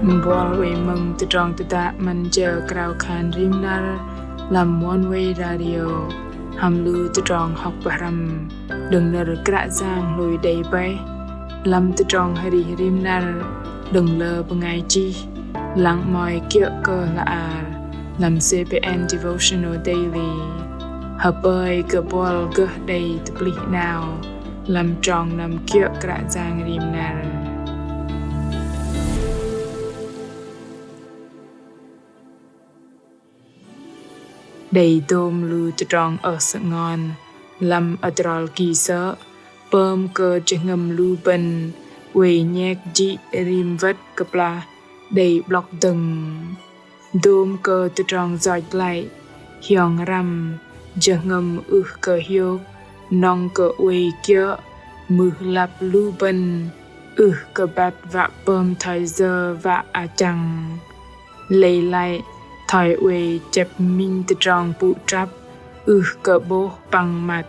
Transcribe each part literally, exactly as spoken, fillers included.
Buăl oei mơ̆ng tơdrong tơdă 'Măn Jơ Krao Khan Rim Năr lăm Oneway Radio hăm lu tơdrong hŏk pơhrăm đơ̆ng nơ̆r Kră Yang hlôi đei bơih lăm tơdrong arih rim năr đơ̆ng lơ bơngai chih, lăng 'mơ̆i kiơ̆ kơ hla bơar lăm C B N Devotional Daily. Hơpơi kơ buăl gơh đei tơplih 'nao lăm trong năm kiơ̆ Kră Yang rim năr. Đei dôm lu tơdrong ơh sơngon lăm adrol ki sơ̆ pơm kơ jơhngơ̆m lu bơ̆n oei nhek jĭ rim wơ̆t kơplah đei 'blŏk dơ̆ng. Dôm kơ tơdrong yoch glăi, hiong răm, jơhngơ̆m ưh kơ hiôk, nŏng kơ oei kiơ̆ mưh lăp lu bơ̆n ưh kơ băt wă pơm thoi yơ wă achăng. Lei lăi thoi oei chĕp minh tơdrong pŭ trăp ưh kơ 'bôh păng măt.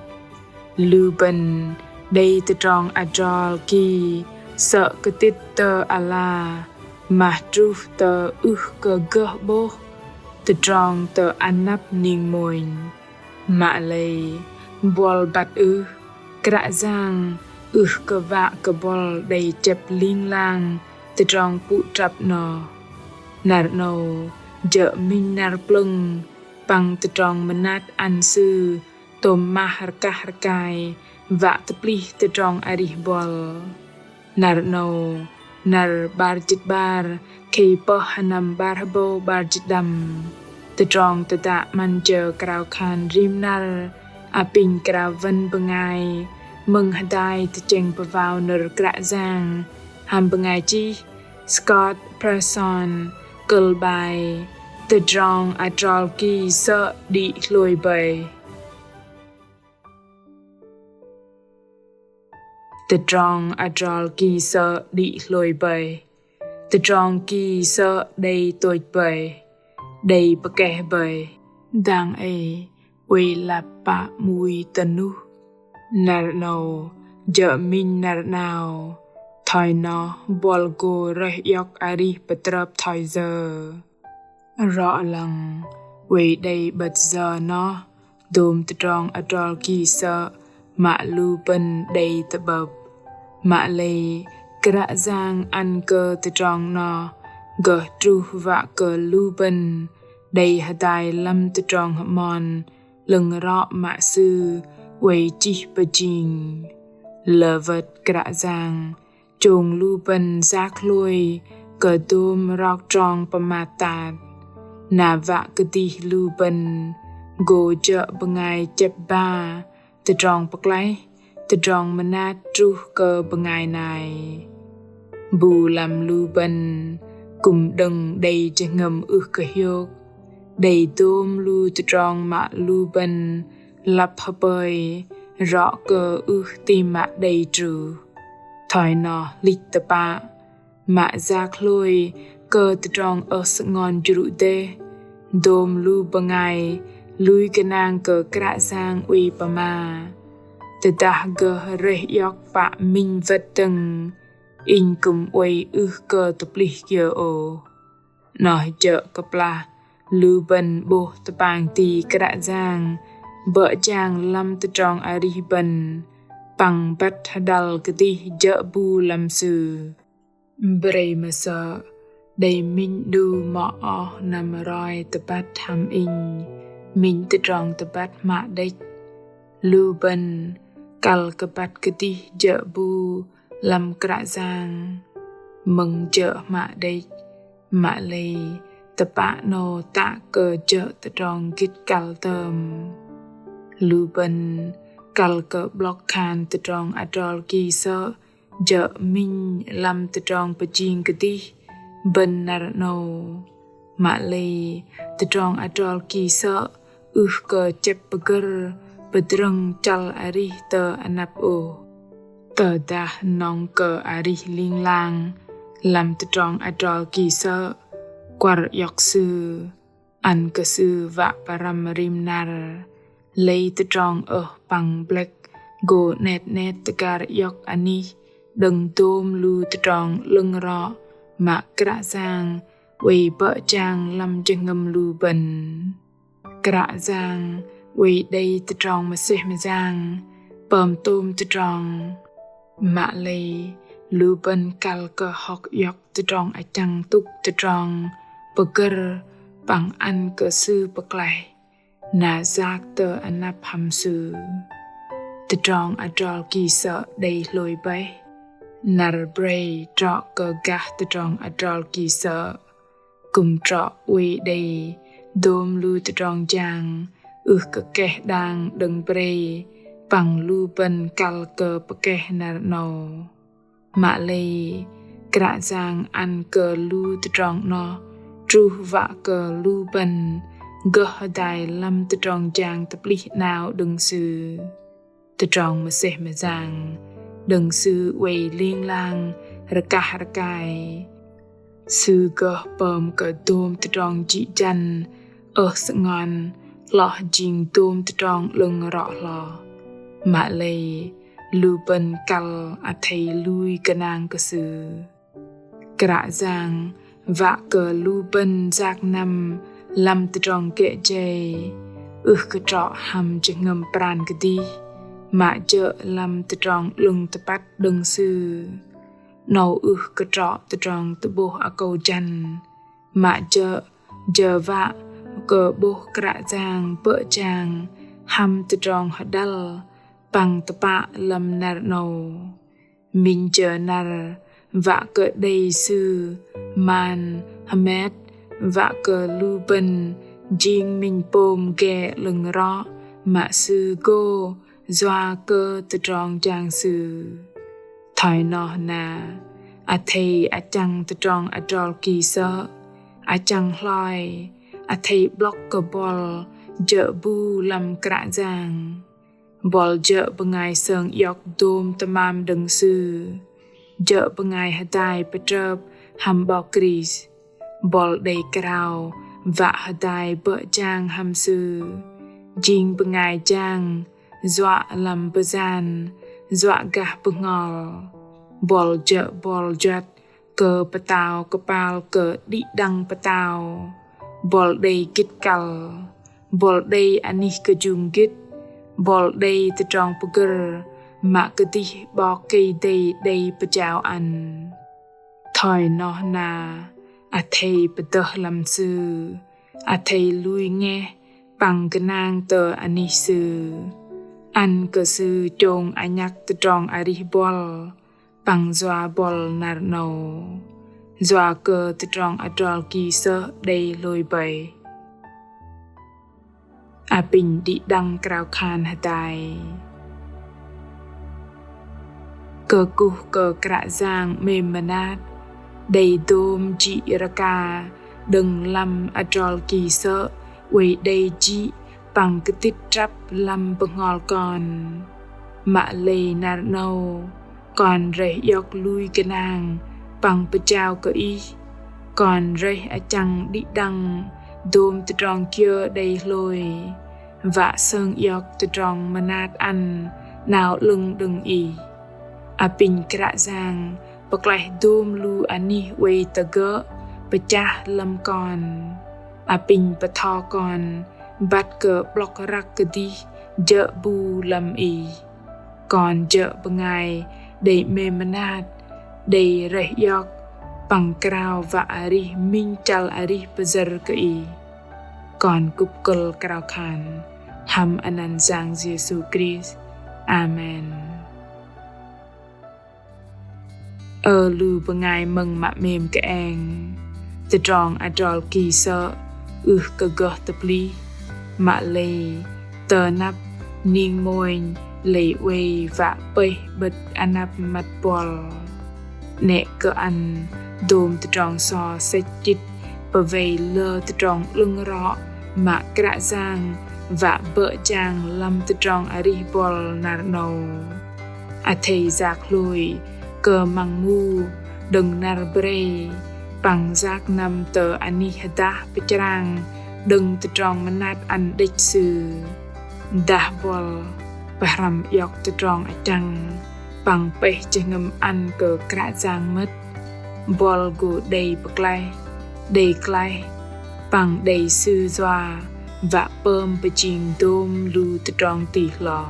Lu bơ̆n đei tơdrong adrol ki sơ̆ kơtĭt tơ ala mah truh tơ ưh kơ gơh 'bôh tơdrong tơ anăp ning mônh. Mă lei buăl băt ưh, Kră Yang ưh kơ wă kơ buăl đei chĕp ling lang tơdrong pŭ trăp noh. Năr 'nâu jơ̆ minh năr plơ̆ng păng tơdrong mơnat ăn Sư tôm mah rơkah rơkai wă tơplih tơdrong arih buăl. Năr 'nâu, năr 'bar jĭt 'bar, khei pơh hơnăm 'bar hơbâu 'bar jĭt đăm. Tơdrong tơdă 'Măn Jơ Krao Khan Rim Năr apinh krao wăn bơngai mơ̆ng hơdai tơchĕng pơwao nơ̆r Kră Yang hăm bơngai chih Scott Pearson, kơ̆l bai Tơdrong adrol ki sơ̆ đĭ hlôi bơih. Tơdrong adrol ki sơ̆ đĭ hlôi bơih. Tơdrong ki sơ̆ đei tôch bơih, đei pơkeh bơih. Dang ei oei lăp pă 'mui tơnuh. Năr 'nâu jơ̆ minh năr 'nao, thoi noh buăl gô rơih iŏk arih pơtrơp thoi yơ. Rŏ lăng oei đei 'bơ̆t yơ noh dôm tơdrong adrol ki sơ̆ mă lu bơ̆n đei tơ'bơ̆p. Mă lei Kră Yang ăn kơ tơdrong noh gơh truh wă kơ lu bơ̆n đei hơdai lăm tơdrong hơmon 'lơ̆ng rŏ mă Sư oei chih pơjing. Lơ wơ̆t Kră Yang chông lu bơ̆n yak hlôi kơ dôm rok trong pơmat tat. Na wă kơdih lu bơ̆n gô jơ̆ bơngai chĕp ba tơdrong pơklaih, tơdrong mơnat truh kơ bơngai nai. Bu lăm lu bơ̆n kư̆m đơ̆ng đei jơhngơ̆m ưh kơ hiôk, đei dôm lu tơdrong mă lu bơ̆n lăp hơpơi rŏ kơ ưh ti mă đei truh. Thoi noh hlĭch tơpă, mă yak hlôi kơ tơdrong ơh sơngon jrŭ dêh, dôm lu bơngai lui gơnang kơ Kră Yang oei pơma. Tơdah gơh rơih iŏk pă minh wơ̆t dơ̆ng, inh kư̆m oei ưh kơ tơplih kiơ ôh. Noh jơ̆ kơplah lu bơ̆n 'bôh tơpang ti Kră Yang bơ̆ jang lăm tơdrong arih bơ̆n păng băt hơdăl kơdih jơ̆ bu lăm Sư. Brei mă sơ̆ đei minh 'nu mŏ oh năm roi tơbăt hăm inh, minh tơdrong tơbăt hmă đĕch. Lu bơ̆n kăl kơ băt kơdih jơ̆ bu lăm Kră Yang mơ̆ng jơ̆ hmă đĕch, mă lei tơpă 'nâu tă kơ jơ̆ tơdrong gĭt kăl tơm. Lu bơ̆n kăl kơ 'blŏk khan tơdrong adrol ki sơ̆ jơ̆ minh lăm tơdrong pơjing kơdih bơ̆n năr 'nâu. Mă lei tơdrong adrol ki sơ̆ ưh kơ chĕp pơgơ̆r pơdrơ̆ng chăl arih tơ anăp ôh. Tơdah nŏng kơ arih ling lang lăm tơdrong adrol ki sơ̆, kuăr iŏk sư, ăn kơ sư wă pơrăm rim năr. Lei tơdrong ơh păng blĕk gô 'net 'net tơgar iŏk anih đơ̆ng dôm lu tơdrong 'lơ̆ng rŏ Mă Kră Yang oei bơ̆ jang lăm jơhngơ̆m lu bơ̆n. Kră Yang oei đei tơdrong mơsêh mơyang, pơm tôm tơdrong. Mă lei lu bơ̆n kăl kơ hŏk iŏk tơdrong achăng tŭk tơdrong pơgơ̆r păng ăn kơ Sư pơklaih na yak tơ anăp hăm Sư. Tơdrong adrol ki sơ̆ đei hlôi bơih. Năr brei trŏ kơ gah tơdrong adrol ki sơ̆. Kư̆m trŏ oei đei dôm lu tơdrong jang ưh kơ keh đang đơ̆ng brei păng lu bơ̆n kăl kơ pơkeh năr 'nâu. Mă lei Kră Yang ăn kơ lu tơdrong 'noh truh wă kơ lu bơ̆n gơh hơdai lăm tơdrong jang tơplih 'nao đơ̆ng Sư. Tơdrong mơsêh mơyang đơ̆ng Sư oei ling lang rơkah rơkai. Sư gơh pơm kơ dôm tơdrong jĭ jăn ơh sơngon hloh jing dôm tơdrong 'lơ̆ng rŏ hloh. Mă lei lu bơ̆n kăl athei lui gơnang kơ Sư. Kră Yang wă kơ lu bơ̆n yak năm lăm tơdrong gơh jei, ưh kơ trŏ hăm jơhngơ̆m pran kơdih, mă jơ̆ lăm tơdrong 'lơ̆ng tơpăt đơ̆ng Sư. 'Nâu ưh kơ trŏ tơdrong tơ'bôh akâu jăn, mă jơ̆ jơ wă kơ 'bôh Kră Yang bơ̆ jang hăm tơdrong hơđăl păng tơpă lăm năr 'nâu. Minh jơ năr wă kơ đei Sư man hơmet, wă kơ lu bơ̆n jing minh pôm ge 'lơ̆ng rŏ mă Sư gô yua kơ tơdrong jang Sư. Thoi noh na, athei achăng tơdrong adrol ki sơ̆, achăng hloi, athei 'blŏk kơ buăl jơ̆ bu lăm Kră Yang. Buăl jơ̆ bơngai sơng iŏk dôm tơmam đơ̆ng Sư. Jơ̆ bơngai hơdai pơtrơp hăm 'Bok Krist. Buăl đei krao wă hơdai bơ̆ jang hăm Sư. Jing bơngai jang, yua lăm bơyan, yua gah bơhngol. Buăl jơ̆ buăl juăt kơ pơtao kơpal kơ đĭ đăng pơtao. Buăl đei gĭt kăl. Buăl đei anih kơjung gĭt. Buăl đei tơdrong pơgơ̆r mă kơdih 'Bok Kei-Dei đei pơjao ăn. Thoi noh na, athei pơdơh lăm Sư, athei lui ngeh păng gơnang tơ anih Sư. Ăn kơ Sư chông anhăk tơdrong arih buăl păng yua buăl năr 'nâu. Yua kơ tơdrong adrol ki sơ̆ đei hlôi bơih. Apinh đĭ đăng krao khan hơdai. Kơkuh kơ Kră Yang 'mêm mơnat, đei dôm jĭ rơka đơ̆ng lăm adrol ki sơ̆ oei đei jĭ păng kơtĭt trăp lăm bơhngol kon. Mă lei năr 'nâu, kon rơih iŏk lui gơnang păng pơjao kơ Ih. Kon rơih achăng đĭ đăng dôm tơdrong kiơ đei hlôi, wă sơng iŏk tơdrong mơnat ăn 'nao 'lơ̆ng đơ̆ng Ih. Apinh Kră Yang pơklaih dôm lu anih oei tơgơ̆ pơchah lăm kon. Apinh pơtho kon băt kơ 'blŏk răk kơdih jơ̆ bu lăm Ih. Kon jơ̆ bơngai đei 'mêm mơnat, đei rơih iŏk păng krao wă arih minh chăl arih pơyơ̆r kơ Ih. Kon kŭp kơ̆l krao khan hăm anăn Yang Yêsu Krist. Amen. Ơ lu bơngai mơ̆ng mă 'mêm kơeng, tơdrong adrol ki sơ̆ ưh kơ gơh tơplih, mă lei tơ anăp ning mônh lei oei wă pơih 'bơ̆t anăp măt buăl. 'Nĕ kơ ăn dôm tơdrong so sĕch chĭt pơwei lơ tơdrong 'lơ̆ng rŏ mă Kră Yang wă bơ̆ jang lăm tơdrong arih buăl năr 'nâu. Athei yak hlôi kơ măng mu đơ̆ng năr brei păng yak năm tơ anih hơdah pơchrang đơ̆ng tơdrong mơnat ăn đĕch Sư. Dah buăl pơhrăm iŏk tơdrong achăng păng pơih jơhngơ̆m ăn kơ Kră Yang mơ̆t. Buăl gô đei pơklaih, đei klaih, păng đei Sư yua wă pơm pơjing dôm lu tơdrong tih hloh.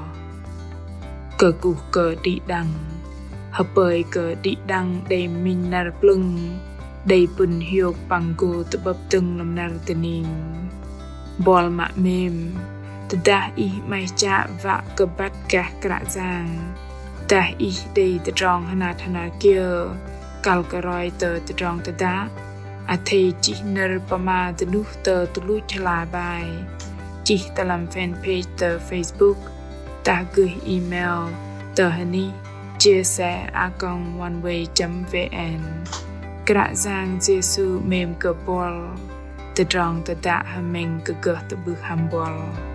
Kơkuh kơ đĭ đăng, hơpơi kơ đĭ đăng đei minh năr plơ̆ng, đei pŭn hiôk păng gô tơ'bơ̆p dơ̆ng lăm năr dơning. Buăl mă 'mêm, tơdah ih 'maih chă wă kơ băt gah Kră Yang, dah ih đei tơdrong hơnat hơnar kiơ kăl kơ roi tơ tơdrong tơdă, athei chih nơ̆r pơma dơnuh tơ tơluch hla bơar, chih tơ lăm fanpage tơ Facebook, dah gơh email tơ hơnih chia sẻ a còng oneway chấm vn. Kră Yang Yêsu 'mêm kơ buăl. Tơdrong tơdă hơmĕng kơ gơh tơ'bưh hăm buăl.